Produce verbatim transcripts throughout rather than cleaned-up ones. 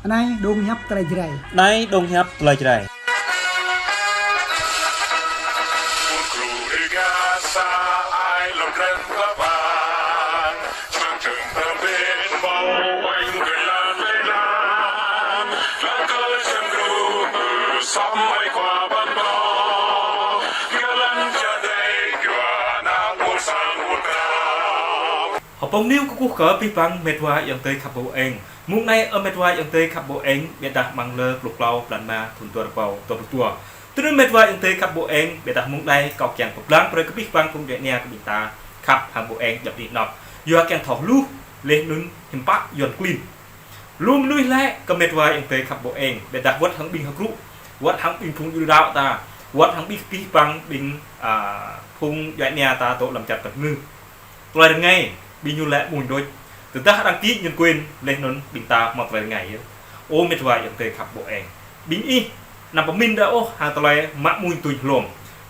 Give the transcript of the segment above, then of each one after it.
Anai dong hiăp tơlơi Jrai. Anai dong hiăp tơlơi Jrai. Hơpơm niu kơkuh kơ abih bang met wa ayŏng adơi khăp ƀu eng. Mông anai ơ met wa ayŏng adơi khăp ƀu eng, biă dah amăng lơ pluh klâo blan rơma thun dua rơbâo dua pluh dua. Tui anŭn met wa ayŏng adơi khăp ƀu eng, biă dah mông anai kâo kiăng pơblang brơi kơ abih bang phung djuai ania kơ ƀing ta khăp hăng ƀu eng djŏp anih anŏk. Yua kiăng thâo hluh, laih anŭn hiư̆m pă Yuan klin. Lu mơnuih lĕ kơ met wa ayŏng adơi khăp ƀu eng, biă dah wơ̆t hăng ƀing hơkrŭ, wơ̆t hăng ƀing phung djuai ania ta, wơ̆t hăng ƀing abih bang ƀing, a, phung djuai ania ta dŏ lăm čar tơngư. Tơlơi rơngai, ƀing ñu lĕ mơ̆ng đôč. Tơdah arăng ký nhân quyền, laih anŭn ƀing ta hmâo tơlơi rơngai yơh. Ơ met wa ayŏng adơi khăp ƀu eng. Ƀing ih, anăm pơmĭn đa ôh hăng tơlơi mă mơ̆ng tuñ hlom.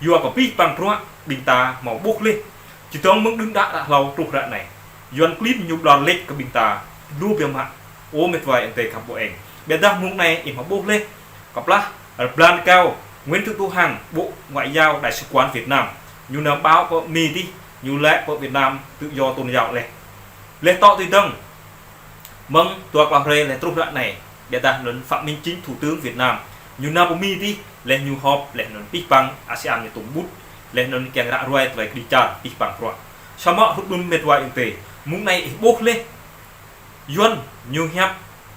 Yua kơ abih bang bruă, ƀing ta hmâo ƀuh laih. Čơdơ̆ng mơ̆ng đưm đă ră hlâo truh ră anai. Yuan klin ñu ƀlŏr lĕč kơ ƀing ta, lu biă mă. Ơ met wa ayŏng adơi khăp ƀu eng. Biă dah mông anai ih hmâo ƀuh laih. Kơplah, blan rơgao, Nguyễn Thị Thu Hằng, Bộ Ngoại giao Đại sứ quán Việt Nam. Ñu nao ƀao pơ Mi dih, ñu lĕ pơ Việt Nam tự do tôn giáo laih. Laih tŏ tui dơ̆ng, mơ̆ng dua klâo hrơi laih truh ră anai. Biă dah anŭn Phạm Minh Chính Thủ tướng Việt Nam. Ñu nao pơ Mi dih, laih ñu họp, laih anŭn abih bang ASEAN ñu tŭm ƀut, laih anŭn kiăng ră ruai tơlơi kơđi čar abih bang bruă. Samơ̆ hrup anŭn met wa ayŏng adơi. Mông anai ih ƀuh laih. Yuan, ñu hiăp,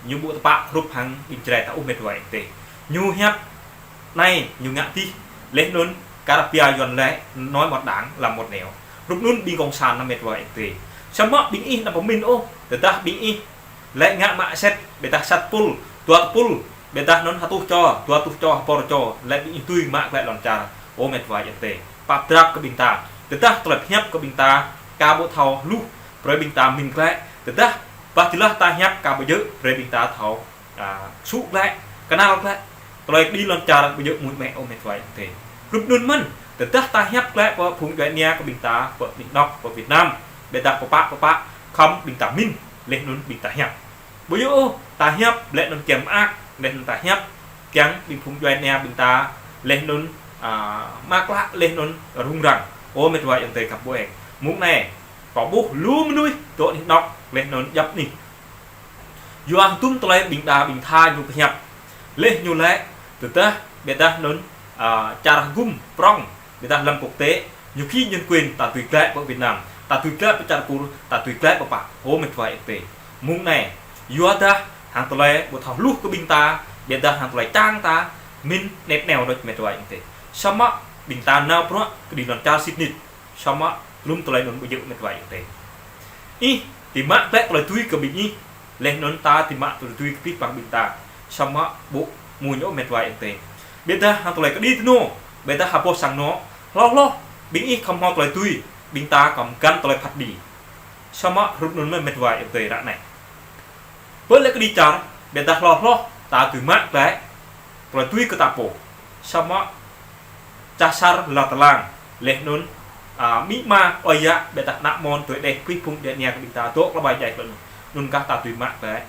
ñu ƀu tơpă hrup hăng ƀing Jrai ta ôh met wa ayŏng adơi. Ñu hiăp, anai, ñu ngă dih, laih anŭn kar pia Yuan lĕ nói một đằng làm một nẻo. Hrup anŭn ƀing cộng sản anăm met wa ayŏng adơi. Samơ̆ ƀing ih anăm pơmĭn ôh, tơdah ƀing ih lĕ ngă mă sĕt, biă dah sat pul, dua tơpul, biă dah anŭn hơtuh čô, dua tuh čô, hơpơr čô, lĕ ƀing ih tui mă glaĭ lŏn čar, ơ met wa ayŏng adơi. Pap drap kơ ƀing ta, tơdah tơlơi pơhiăp kơ ƀing ta, ka ƀu thâo hluh, brơi ƀing ta mĭn glaĭ, tơdah bah jơlah ta hiăp ka ƀu djơ̆, brơi ƀing ta thâo a, sŭ glaĭ, kơnăl glaĭ. Tơlơi kơđi lŏn čar ƀu djơ̆ mơ̆n mơ̆ ơ met wa ayŏng adơi. Hrup anŭn mơ̆n, tơdah ta hiăp glaĭ pơ phung djuai ania kơ ƀing ta, pơ anih anŏk, pơ Việt Nam. Biă dah pơpă, pơpă, khŏm ƀing ta mĭn, laih anŭn ƀing ta hiăp. Ƀu djơ̆ ôh, ta hiăp, laih anŭn kiăng mơak, laih anŭn ta hiăp, kiăng ƀing phung djuai ania ƀing ta, laih anŭn, a, mă klă, laih anŭn rŭng răng. Ơ met wa ayŏng adơi khăp ƀu eng. Mông anai, kâo ƀuh lu mơnuih, dŏ anih anŏk, laih anŭn djŏp anih. Yua hăng tŭm tơlơi ƀing đa ƀing tha ñu pơhiăp. Laih ñu lĕ, tơdah, biă dah anŭn, a, čar hơgŭm prŏng, biă dah lăm quốc tế, ñu ký nhân quyền ta tui glaĭ pơ Việt Nam, ta tui glaĭ pơ čar Kur, ta tui glaĭ pơpă, ơ met wa ayŏng adơi. Mông anai, yua dah hăng tơlơi ƀu thâo hluh kơ ƀing ta, biă dah hăng tơlơi čang ta, mĭn anet aneo đôč met wa ayŏng adơi. Samơ̆ ƀing ta nao bruă kơđi lŏn čar sĭt nik. Samơ̆ lŏm tơlơi anŭn ƀu djơ̆ met wa ayŏng adơi. Ih, ti mă glaĭ tơlơi tui kơ ƀing ih, laih anŭn ta ti mă tơlơi tui kơ abih bang ƀing ta. Samơ̆ ƀu mơ̆n ôh met wa ayŏng adơi. Biă dah hăng tơlơi kơđi tơnô, biă dah hơpô sang anŏ, hloh hloh, ƀing ih khŏm hmâo tơlơi tui, ƀing ta khŏm găn tơlơi phat kơđi. Samơ̆ hrup anŭn mơ̆n met wa ayŏng adơi ră anai. Pơ lĕ kơđi čar, biă dah hloh hloh, ta tui mă glaĭ, tơlơi tui kơ ta pô. Samơ̆ čah sar la tơlang, laih anŭn, a, amĭ ama, ơi yă, biă dah ană amôn, tui đeh, abih phung djuai ania kơ ƀing ta, dŏ klă ƀai djai klă anŭn. Anŭn kah ta tui mă glaĭ,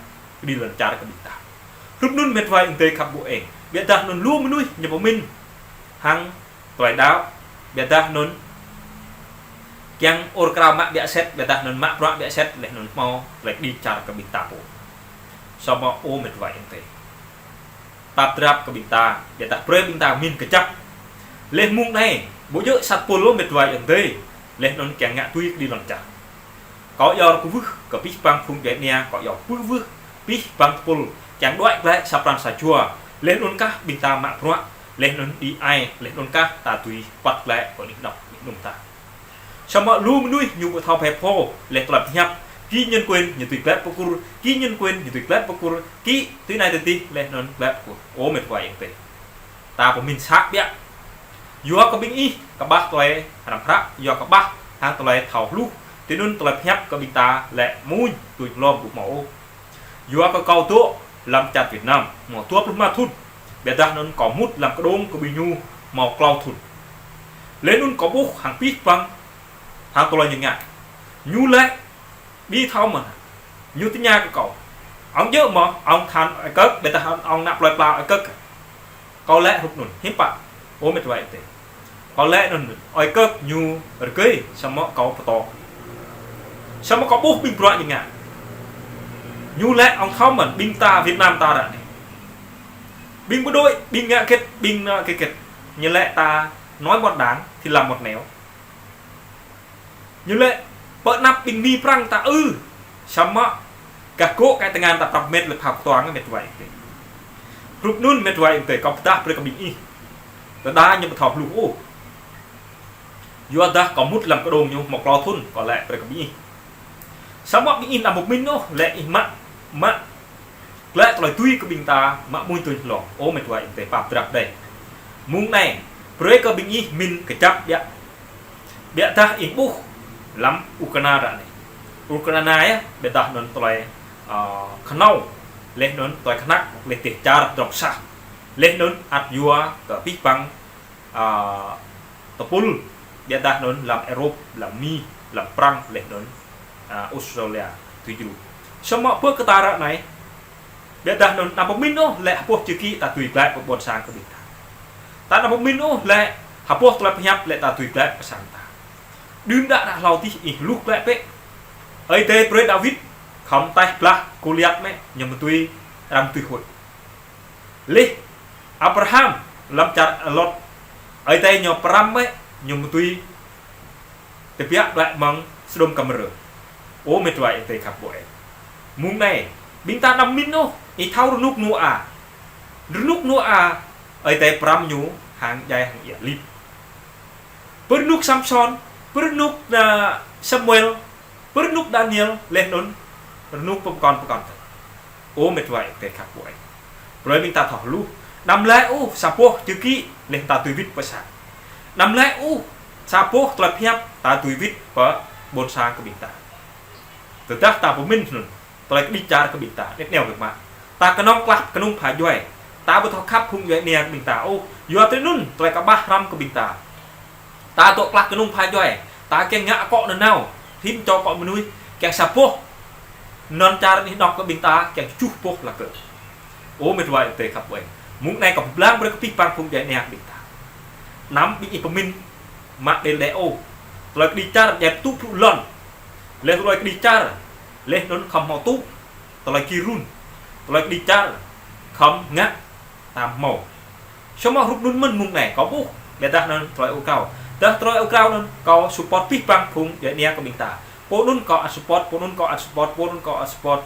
kơđi lŏn čar kơ ƀing ta. Hrup anŭn met wa ayŏng adơi khăp ƀu eng. Biă dah anŭn lu mơnuih ñu pơmĭn hăng tơlơi đaŏ, biă dah anŭn kiăng ur krao mă biă sĕt, biă dah anŭn mă bruă biă sĕt, laih anŭn hmâo tơlơi kơđi čar kơ ƀing ta pô. Samơ̆ ơ met wa ayŏng adơi. Pap drap kơ ƀing ta, biă dah brơi ƀing ta mĭn kơjăp. Laih mông anai, ƀu djơ̆ sat pul ôh met wa ayŏng adơi, laih anŭn kiăng ngă tui kơđi lŏn čar. Kâo iâu kwưh kơ abih bang phung djuai ania, kâo iâu kwưh abih bang tơpul, kiăng đuaĭ glaĭ sa pran sa jua, laih anŭn kah ƀing ta mă bruă, laih anŭn đĭ ai, laih anŭn kah ta tui wơ̆t glaĭ pơ anih anŏk anih anŭn ta. Samơ̆ lu mơnuih ñu ƀu thâo phe pho, laih tơlơi pơhiăp, ký nhân quyền ñu tui glaĭ pơ Kur, ký nhân quyền ñu tui glaĭ pơ Kur, ký tui anai tui adih, laih anŭn glaĭ pơ Kur. Ơ met wa ayŏng adơi. Ta pơmĭn sat biă. Yua kơ ƀing ih, kơƀah tơlơi hrăm hră, yua kơƀah hăng tơlơi thâo hluh, tui anŭn tơlơi pơhiăp kơ ƀing ta lĕ mơ̆n, tui lŏm ƀu hmâo ôh. Yua kơ kâo dŏ lăm čar Việt Nam, hmâo dua pluh rơma thun, biă dah anŭn kâo mŭt lăm kơđông kơ ƀing ñu hmâo klâo thun. Laih anŭn kâo ƀuh hăng abih bang, hăng tơlơi ñu ngă. Ñu lĕ, ƀu thâo mơ̆n. Ñu tơña kơ kâo. Ong djơ̆ mơ̆, ong than ơi kơk, ƀiădah ong, ong nă plơi pla ơi kơk. Kâo lĕ hrup anŭn, hiư̆m pă. Ơ mĕt wa ơi tê. Kâo lĕ anŭn, ơi kơk ñu rơgơi, samơ̆ kâo pơtô. Samơ̆ kâo ƀuh ƀing bruă ñu ngă. Ñu lĕ ong thâo mơ̆n, ƀing ta Việt Nam ta ră anai. Ƀing bộ đội, ƀing ngă kĕt, ƀing nă kĕt kĕt. Ñu lĕ ta nói một đằng thì làm một nẻo. Ñu lĕ pơ anăp ƀing Mi Prăng ta ư, samơ̆ gah gŏ kơ tơngan ta prăp mĕt lĕ phao kơtuang mĕt wa ơi tê. Hrup anŭn mĕt wa ơi tê, kâo pơdah brơi kơ ƀing ih. Tơdah ñu ƀu thâo hluh ôh. Yua dah kâo mŭt lăm kơđông ñu mơ̆ klâo thŭn, kâo lĕ brơi kơ ƀing ih. Samơ̆ ƀing ih anăm pơmĭn ôh, lĕ ih mă, mă Lĕ tơlơi tui kơ ƀing ta mă mui tui hlŏng. Ơ mĕt wa ơi tê pap drap đeh. Mơ̆ng anai, brơi kơ ƀing ih mĭn kơjăp biă. Biă dah ih ƀuh lăm Ukraina ră anai. Ukraina yơh, ƀiădah anŭn tơlơi, ơ, khơnâo. Laih anŭn tơlơi khơnăk, laih teh čar drŏng sah. Laih anŭn ăt yua kơ pih păng, ơ, tơpul, ƀiădah anŭn lăm Europe, lăm Mi, lăm Prăng, laih anŭn, ơ, Australia, tui jru. Samơ̆ pơ kơ ta ră anai, ƀiădah anŭn anăm pơmĭn ôh lĕ ha boh čơkĭ ta tui glaĭ pơ ƀôn sang kơ ƀing ta. Ta anăm pơmĭn ôh lĕ ha boh tơlơi pơhiăp lĕ ta tui glaĭ pơ sang ta. Đưm đă ră hlâo adih ih hluh glaĭ bĕ. Ơi Adai brơi Dawid khŏm taih blah Gôliat mơ̆ ñu mơ̆ tui, răm tui huĭ. Laih Abraham lăm čar Lot, Ơi Adai ñu pơrăm mơ̆ ñu mơ̆ tui tơbiă glaĭ mơ̆ng Sôđôm Gômôrrah. Ơ mĕt wa ơi tê khăp ƀô̆ ĕh. Mơ̆ng anai, ƀing ta anăm pơmĭn ôh, ih thâo rơnŭk Nôa. Rơnŭk Nôa, Ơi Adai pơrăm ñu hăng djai hăng ia lip. Pơ rơnŭk Samsôn, pơ rơnŭk, ơ, Samuel, pơ rơnŭk Daniel, laih anŭn rơnŭk pơkŏn pơkŏn tơ. Ơ mĕt wa ơi tê khăp ƀô̆ ĕh. Brơi ƀing ta thâo hluh. Anăm lĕ ôh sa boh čơkĭ laih ta tui wĭt pơ sang. Anăm lĕ ôh sa boh tơlơi pơhiăp ta tui wĭt pơ ƀôn sang kơ ƀing ta. Tơdah ta pơmĭn anŭn, tơlơi kơđi čar kơ ƀing ta, anet neo kơ mă. Ta kơnơ̆ng klah kơnung pha djuai. Ta ƀu thâo khăp phung djuai ania kơ ƀing ta ôh. Yua tui anŭn, tơlơi kơƀah hrăm kơ ƀing ta. Ta dŏ klah kơnung pha djuai. Ta kiăng ngă akŏ nanao. Thim čô akŏ mơnuih. Kiăng sa boh. Anŭn čar anih anŏ kơ ƀing ta, kiăng tơjuh boh lăk kơ. Ơ mĕt wa ơi tê khăp ƀô̆ ĕh. Mơ̆ng anai kâo pơblang brơi kơ pih păng phung djuai ania kơ ƀing ta. Anăm ƀing ih pơmĭn mă đel đe ôh. Tơlơi kơđi čar djai tŭ plŭ lŏn. Laih tơlơi kơđi čar, laih anŭn khŏm hmâo tŭ. Tơlơi ki run. Tơlơi kơđi čar khŏm ngă tam hmâo. Samơ̆ hrup anŭn mơ̆n mơ̆ng anai, kâo ƀuh, ƀiădah anŭn tơlơi ur krao. Dah tơlơi ur krao anŭn, kâo support pih păng phung djuai ania kơ ƀing ta. Pô anŭn kâo ăt support, pô anŭn kâo ăt support, pô anŭn kâo ăt support.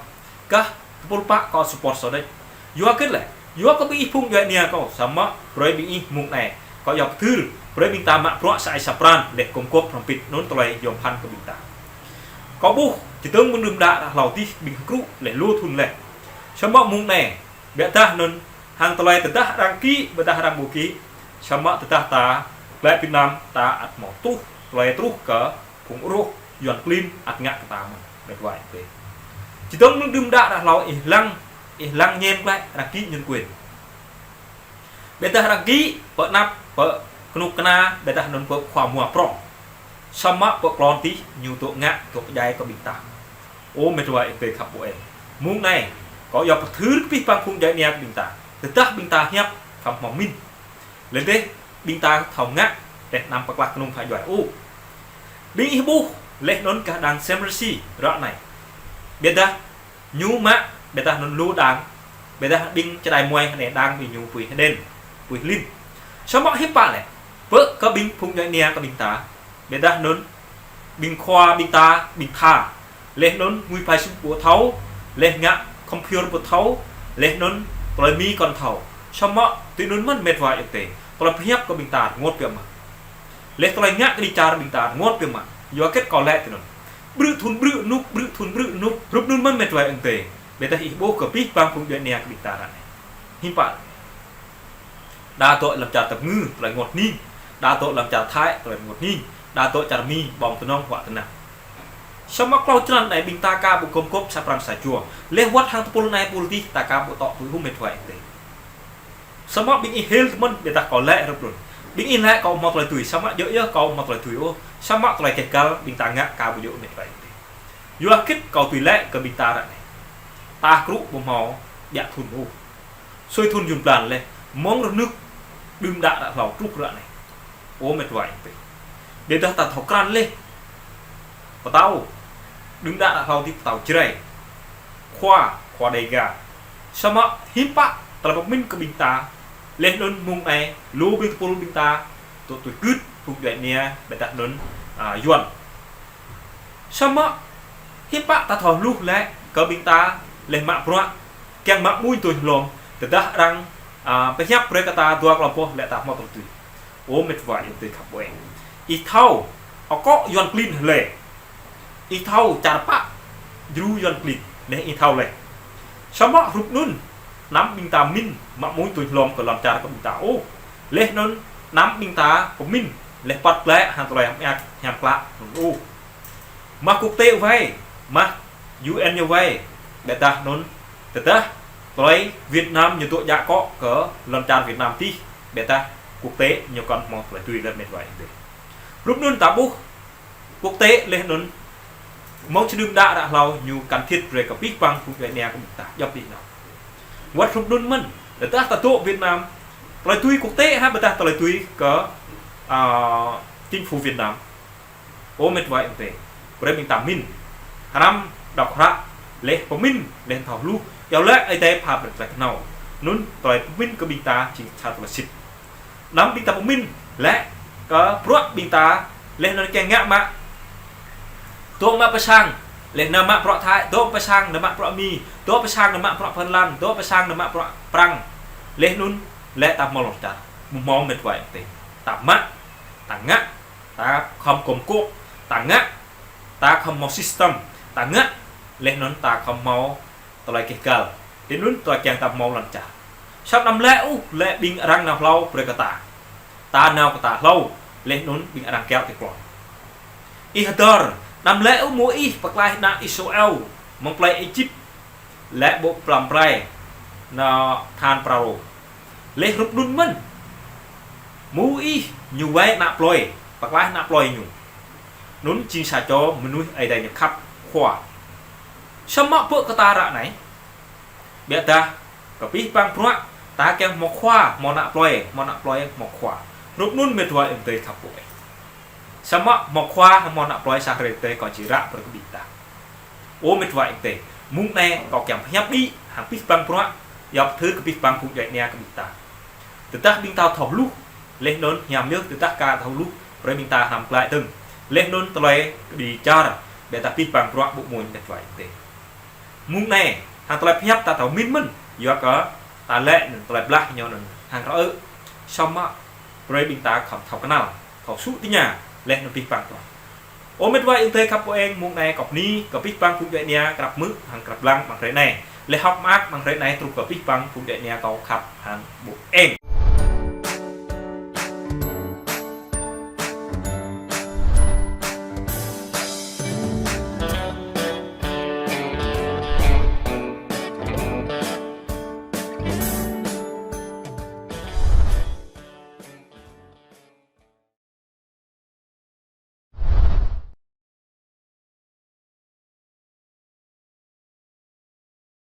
Gah tơpul pă kâo support sô đĕč. Yua hơget lĕ, yua kơ ƀing ih phung djuai ania kâo, samơ̆ brơi ƀing ih mơ̆ng anai. Kâo yua pơthưr, brơi ƀing ta mă bruă sa ai sa pran, laih gum gôp hrŏm hơbĭt anŭn tơlơi yôm phăn kơ ƀing ta. Kâo ƀuh, čơdơ̆ng mơ̆ng đưm đă ră hlâo adih ƀing hơkrŭ laih lu thŭn laih. Samơ̆ mơ̆ng anai, ƀiădah anŭn hăng tơlơi tơdah arăng kĭ, ƀiădah arăng ƀu kĭ. Samơ̆ tơdah ta glaĭ Việt Nam ta ăt hmâo truh, tơlơi truh kơ phung rŏh Yuan klin ăt ngă kơ ta mơ̆n, mĕt wa ơi tê. Čơdơ̆ng mơ̆ng đưm đă ră hlâo ih lăng, ih lăng ñem glaĭ arăng kĭ nhân quyền. Ƀiădah arăng kĭ pơ anăp, pơ kơnuk kơna, ƀiădah anŭn pơ khua mua prŏng. Samơ̆ pơ klon adih ñu dŏ ngă, dŏ pơdjai kơ ƀing ta. Ơ mĕt wa ơi tê khăp ƀô̆ ĕh. Mơ̆ng anai, kâo yua pơthưr kơ pih păng phung djuai ania kơ ƀing ta. Tơdah ƀing ta hiăp, khŏm hmâo pơmĭn. Laih dêh, ƀing ta thâo ngă, laih anăm pơklah kơnung pha djuai ôh. Ƀing ih ƀuh, laih anŭn gah đang Semresi, ră anai. Ƀiădah ñu mă, ƀiădah anŭn lu đang, ƀiădah ƀing čơđai muai hơnai đang ƀing ñu pui hơđen, pui hlin. Samơ̆ hiư̆m pă lĕ, pơ kơ ƀing phung djuai ania kơ ƀing ta, ƀiădah anŭn ƀing khua ƀing ta, ƀing tha. Laih anŭn ngui Facebook ƀu thâo, laih ngă computer ƀu thâo, laih anŭn tơlơi Mi kŏn thâo. Samơ̆ tui anŭn mơ̆n mĕt wa ơi tê. Tơlơi pơhiăp kơ ƀing ta rơngot biă mă. Laih tơlơi ngă kơđi čar ƀing ta rơngot biă mă. Yua hơget kâo lĕ tui anŭn. Brư̆ thŭn brư̆ rơnŭk, brư̆ thŭn brư̆ rơnŭk, hrup anŭn mơ̆n mĕt wa ơi tê. Ƀiădah ih ƀuh kơ pih păng phung djuai ania kơ ƀing ta ră anai. Hiư̆m pă. Đa dŏ lăm čar Tây Nguyên, tơlơi rơngot hning. Đa dŏ lăm čar Thái, tơlơi rơngot hning. Đa dŏ čar Mi, ƀơ̆ng tơnŏng huă tơnah. Samơ̆ klâo črăn anai ƀing ta aka ƀu gum gôp sa pran sa jua. Laih wơ̆t hăng tơpul anai tơpul adih, ta aka ƀu tŏ tui ôh mĕt wa ơi tê. Samơ̆ ƀing ih hil tơmơ̆n, ƀiădah kâo lĕ hrup anŭn. Ƀing ih lĕ kâo hmâo tơlơi tui, samơ̆ djơ̆ yơh kâo hmâo tơlơi tui ôh. Samơ̆ tơlơi keh găl ƀing ta ngă aka ƀu djơ̆ mĕt wa ơi tê. Yua hơget kâo tui lĕ kơ ƀing ta ră anai. Ta krŭ ƀu hmâo ƀiă thŭn ôh. Sui thŭn jun blan laih, mơ̆ng rơnŭk đưm đă đă hlâo truh ră anai. Ơ mĕt wa ơi. Biă dah ta thâo krăn laih. Pơtao. Đưm đă đă hlâo dih pơtao Jrai. Khua, khua Đêga. Samơ̆ hiư̆m pă tơlơi pơmĭn kơ ƀing ta. Laih anŭn mơ̆ng anai, lu ƀing tơpul ƀing ta, tŭ tui gưt, phung djuai ania, biă dah anŭn, a, Yuan. Samơ̆, hiư̆m pă ta thâo hluh lĕ, kơ ƀing ta, laih mă bruă, kiăng mă mui tui hlom, tơdah arăng, a, pơhiăp brơi kơ ta dua klâo boh lĕ ta hmâo tơlơi tui. Ơ mĕt wa ơi tui khăp ƀuê. Ih thâo, akŏ Yuan klin hlơi. Ih thâo čar pă, djru Yuan klin, laih ih thâo laih. Samơ̆ hrup anŭn, anăm ƀing ta pơmĭn, mă mui tui hlom kơ lŏn čar kơ ƀing ta ôh. Laih anŭn, anăm ƀing ta pơmĭn, laih păt klĕ, hăng tơlơi hiam ăt, hiam klă, anŭn ôh. Mă quốc tế wai, mă U N ñu wai, biă dah anŭn, tơdah, tơlơi Việt Nam ñu tŭ djă akŏ kơ lŏn čar Việt Nam dih, biă dah quốc tế ñu kŏn hmâo tơlơi tui lĕ mĕt wa ơi. Hrup anŭn ta ƀuh, quốc tế laih anŭn, mơ̆ng či đưm đă đă hlâo ñu can thiệp brơi kơ pih păng phung djuai ania kơ ƀing ta, djŏp dih anŭn. Wơ̆t hrup anŭn mơ̆n, tơdah ta tŭ Việt Nam, tơlơi tui quốc tế hă biă dah tơlơi tui kơ, a, chính phủ Việt Nam. Ơ mĕt wa ơi. Brơi ƀing ta pơmĭn. Hrăm đŏk hră, laih pơmĭn, laih thâo hluh. Yua lĕ Ơi Adai pha brơi tơlơi kơnâo. Anŭn tơlơi pơmĭn kơ ƀing ta jing sa tơlơi sĭt. Anăm ƀing ta pơmĭn, lĕ kơ bruă ƀing ta, laih anŭn kiăng ngă mă. Dŏ mă pơ sang, laih anŭn mă bruă Thái, dŏ pơ sang anŭn mă bruă Mi, dŏ pơ sang anŭn mă bruă Phần Lan, dŏ pơ sang anŭn mă bruă Prăng. Laih anŭn, lĕ ta hmâo lŏn čar. Ƀu hmâo mĕt wa ơi. Ta mă, ta ngă, ta khŏm kŏm kŏk, ta ngă, ta khŏm hmâo system, ta ngă, laih anŭn ta khŏm hmâo tơlơi keh gal. Laih anŭn tơlơi kiăng ta hmâo lŏn čar. Samơ̆ anăm lĕ ôh, lĕ ƀing arăng nao hlâo brơi kơ ta. Ta nao kơ ta hlâo, laih anŭn ƀing arăng kiaŏ tơklŏn. Ih hơdơr, anăm lĕ ôh Môis pơklaih ană Israel, mơ̆ng plei Êjip, lĕ ƀu pơblang brơi, anŭn than Pharao. Laih hrup anŭn mơ̆n. Môis ñu wai ană plơi, pơklaih ană plơi ñu. Anŭn jing sa čô mơnuih Ơi Adai ñu khăp khua. Samơ̆ pơ kơ ta ră anai. Biă dah, kơ pih păng bruă, ta kiăng hmâo khua, hmâo ană plơi, hmâo ană plơi, hmâo khua. Hrup anŭn mĕt wa ơi tui khăp ƀuê. Samơ̆ hmâo khua, hmâo ană plơi sa hrơi tơi kâo či ră brơi kơ ƀing ta. Ơ mĕt wa ơi tui, mơ̆ng anai kâo kiăng pơhiăp đĭ, hăng pih păng bruă, yua pơthưr kơ pih păng phung djuai ania kơ ƀing ta. Tơdah ƀing ta thâo hluh, laih anŭn hiam yơh tơdah ka thâo hluh, brơi ƀing ta hrăm glaĭ dơ̆ng. Laih anŭn tơlơi kơđi čar, biă dah pih păng bruă ƀu mơ̆n mĕt wa ơi tui. Mơ̆ng anai, hăng tơlơi pơhiăp ta thâo pơmĭn mơ̆n, yua kơ ta lĕ anŭn tơlơi blah ñu anŭn hăng rơ ư. Samơ̆, brơi ƀing ta khŏm thâo kơnăl, thâo sŭ tơña, laih anŭn pih păng bruă. Ơ mĕt wa ơi tui khăp ƀuê, mơ̆ng anai kâo bơni, kơ pih păng phung djuai ania, krăp hmư̆, hăng krăp lăng amăng hrơi anai. Laih hơ̆k mơak amăng hrơi anai truh kơ pih păng phung djuai ania kâo khăp hăng ƀuê.